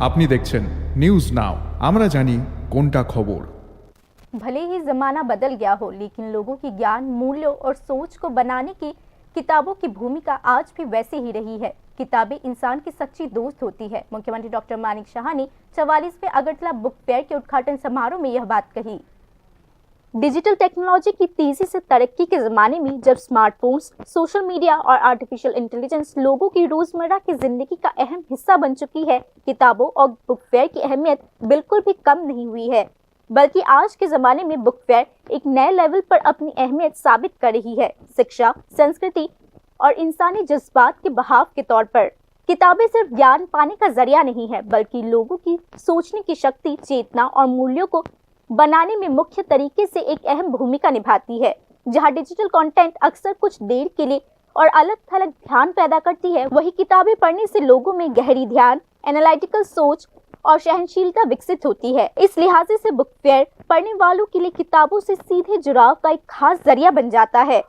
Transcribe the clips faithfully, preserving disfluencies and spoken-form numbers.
আপনি দেখছেন news now. আমরা জানি কোনটা খবর। भले ही जमाना बदल गया हो, लेकिन लोगों की ज्ञान, मूल्यों और सोच को बनाने की किताबों की भूमिका आज भी वैसे ही रही है। किताबें इंसान की सच्ची दोस्त होती है। मुख्यमंत्री डॉक्टर मानिक शाह ने चवालीसवें अगरतला बुक फेयर के उद्घाटन समारोह में यह बात कही। डिजिटल टेक्नोलॉजी की तेजी से तरक्की के जमाने में, जब स्मार्टफोन्स, सोशल मीडिया और आर्टिफिशियल इंटेलिजेंस लोगों की रोजमर्रा की जिंदगी का अहम हिस्सा बन चुकी है, किताबों और बुक फेयर की अहमियत बिल्कुल भी कम नहीं हुई है, बल्कि आज के जमाने में बुक फेयर एक नए लेवल पर अपनी अहमियत साबित कर रही है, शिक्षा, संस्कृति और इंसानी जज्बात के बहाव के तौर पर। किताबें सिर्फ ज्ञान पाने का जरिया नहीं है, बल्कि लोगों की सोचने की शक्ति, चेतना और मूल्यों को बनाने में मुख्य तरीके से एक अहम भूमिका निभाती है। जहां डिजिटल कंटेंट अक्सर कुछ देर के लिए और अलग थलग ध्यान पैदा करती है, वही किताबें पढ़ने से लोगों में गहरी ध्यान, एनालिटिकल सोच और सहनशीलता विकसित होती है। इस लिहाजे से बुक फेयर पढ़ने वालों के लिए किताबों से सीधे जुड़ाव का एक खास जरिया बन जाता है।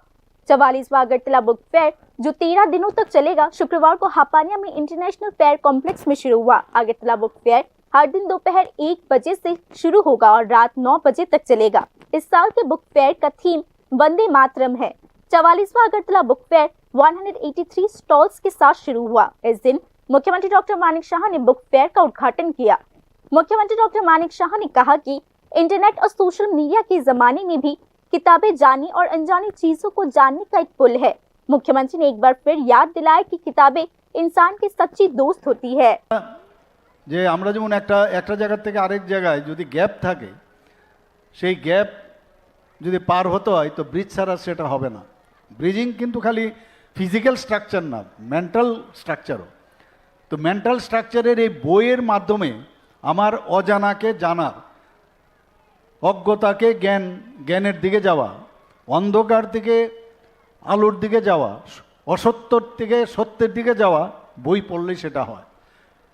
चवालीसवां अगरतला बुक फेयर, जो तेरह दिनों तक चलेगा, शुक्रवार को हापानिया में इंटरनेशनल फेयर कॉम्प्लेक्स में शुरू हुआ। अगरतला बुक फेयर हर दिन दोपहर एक बजे से शुरू होगा और रात नौ बजे तक चलेगा। इस साल के बुक फेयर का थीम वंदे मातरम है। चवालीसवां अगरतला बुक फेयर एक सौ तिरासी स्टॉल्स के साथ शुरू हुआ। इस दिन मुख्यमंत्री डॉक्टर मानिक शाह ने बुक फेयर का उद्घाटन किया। मुख्यमंत्री डॉक्टर मानिक शाह ने कहा कि इंटरनेट और सोशल मीडिया के जमाने में भी किताबें जानी और अनजानी चीजों को जानने का एक पुल है। मुख्यमंत्री ने एक बार फिर याद दिलाया कि किताबें इंसान की सच्ची दोस्त होती है। যে আমরা যেমন একটা একটা জায়গা থেকে আরেক জায়গায় যদি গ্যাপ থাকে, সেই গ্যাপ যদি পার হতে হয়, তো ব্রিজ ছাড়া সেটা হবে না। ব্রিজিং কিন্তু খালি ফিজিক্যাল স্ট্রাকচার না, মেন্টাল স্ট্রাকচারও। তো মেন্টাল স্ট্রাকচারের এই বইয়ের মাধ্যমে আমার অজানাকে জানার, অজ্ঞতাকে জ্ঞান, জ্ঞানের দিকে যাওয়া, অন্ধকার থেকে আলোর দিকে যাওয়া, অসত্যর থেকে সত্যের দিকে যাওয়া বই পড়লেই সেটা হয়।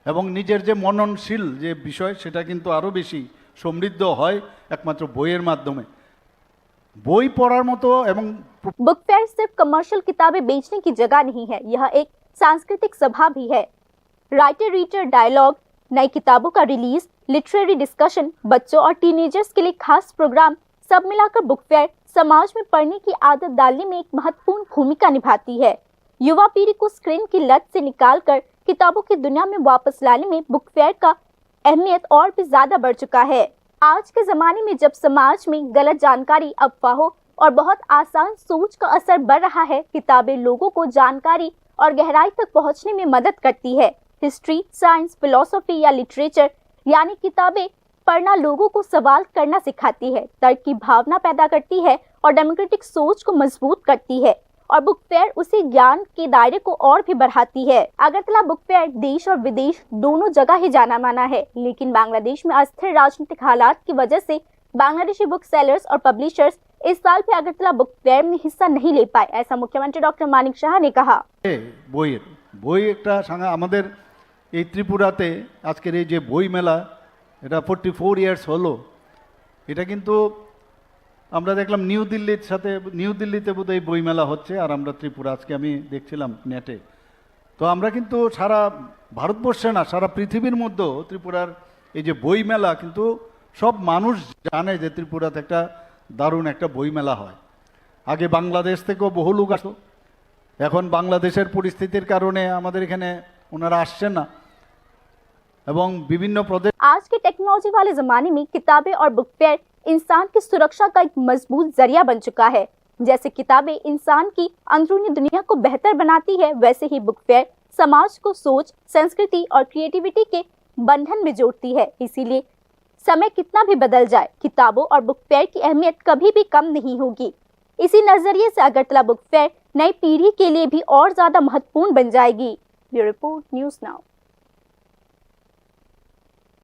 এবং নিজের যে মননশীল যে বিষয়, সেটা কিন্তু আরও বেশি সমৃদ্ধ হয় একমাত্র বইয়ের মাধ্যমে। বই পড়ার মতো এবং बुक फेयर सिर्फ कमर्शियल किताबें बेचने की जगह नहीं है, यह एक सांस्कृतिक सभा भी है। राइटर रीडर डायलॉग, नई किताबों का रिलीज, लिटरेरी डिस्कशन, बच्चों और टीनेजर्स के लिए खास प्रोग्राम, सब मिलाकर बुक फेयर समाज में पढ़ने की आदत डालने में एक महत्वपूर्ण भूमिका निभाती है। युवा पीढ़ी को स्क्रीन की लत से निकालकर किताबों की दुनिया में वापस लाने में बुक फेयर का अहमियत और भी ज्यादा बढ़ चुका है। आज के जमाने में जब समाज में गलत जानकारी, अफवाहों और बहुत आसान सोच का असर बढ़ रहा है, किताबें लोगों को जानकारी और गहराई तक पहुंचने में मदद करती है। हिस्ट्री, साइंस, फिलॉसफी या लिटरेचर, यानी किताबें पढ़ना लोगों को सवाल करना सिखाती है, तर्क की भावना पैदा करती है और डेमोक्रेटिक सोच को मजबूत करती है। और बुक फेयर उसी ज्ञान के दायरे को और भी बढ़ाती है। अगरतला बुक फेयर देश और विदेश दोनों जगह ही जाना माना है, लेकिन बांग्लादेश में अस्थिर राजनीतिक हालात की वजह से बांग्लादेशी बुक सेलर्स और पब्लिशर्स इस साल भी अगरतला बुक फेयर में हिस्सा नहीं ले पाए, ऐसा मुख्यमंत्री डॉक्टर मानिक शाह ने कहा। বইয়ের বই একটা সাংঘা-, আমাদের এই ত্রিপুরাতে আজকের এই যে বই মেলা, এটা ফোর্টি ফোর ইয়ার্স হলো। এটা কিন্তু আমরা দেখলাম নিউ দিল্লির সাথে, নিউ দিল্লিতে বোধহয় এই বই মেলা হচ্ছে, আর আমরা ত্রিপুরা, আজকে আমি দেখছিলাম নেটে। তো আমরা কিন্তু সারা ভারতবর্ষে না, সারা পৃথিবীর মধ্যেও ত্রিপুরার এই যে বই মেলা, কিন্তু সব মানুষ জানে যে ত্রিপুরাতে একটা দারুণ একটা বই মেলা হয়। আগে বাংলাদেশ থেকেও বহু লোক আসতো, এখন বাংলাদেশের পরিস্থিতির কারণে আমাদের এখানে ওনারা আসছেন না। এবং বিভিন্ন প্রদেশ आज के टेक्नोलॉजी वाले जमाने में किताबें और बुक फेयर इंसान की सुरक्षा का एक मजबूत जरिया बन चुका है। जैसे किताबें इंसान की अंदरूनी दुनिया को बेहतर बनाती है, वैसे ही बुक फेयर समाज को सोच, संस्कृति और क्रिएटिविटी के बंधन में जोड़ती है। इसीलिए समय कितना भी बदल जाए, किताबों और बुक फेयर की अहमियत कभी भी कम नहीं होगी। इसी नजरिए से अगरतला बुक फेयर नई पीढ़ी के लिए भी और ज्यादा महत्वपूर्ण बन जाएगी। Bureau report, news now.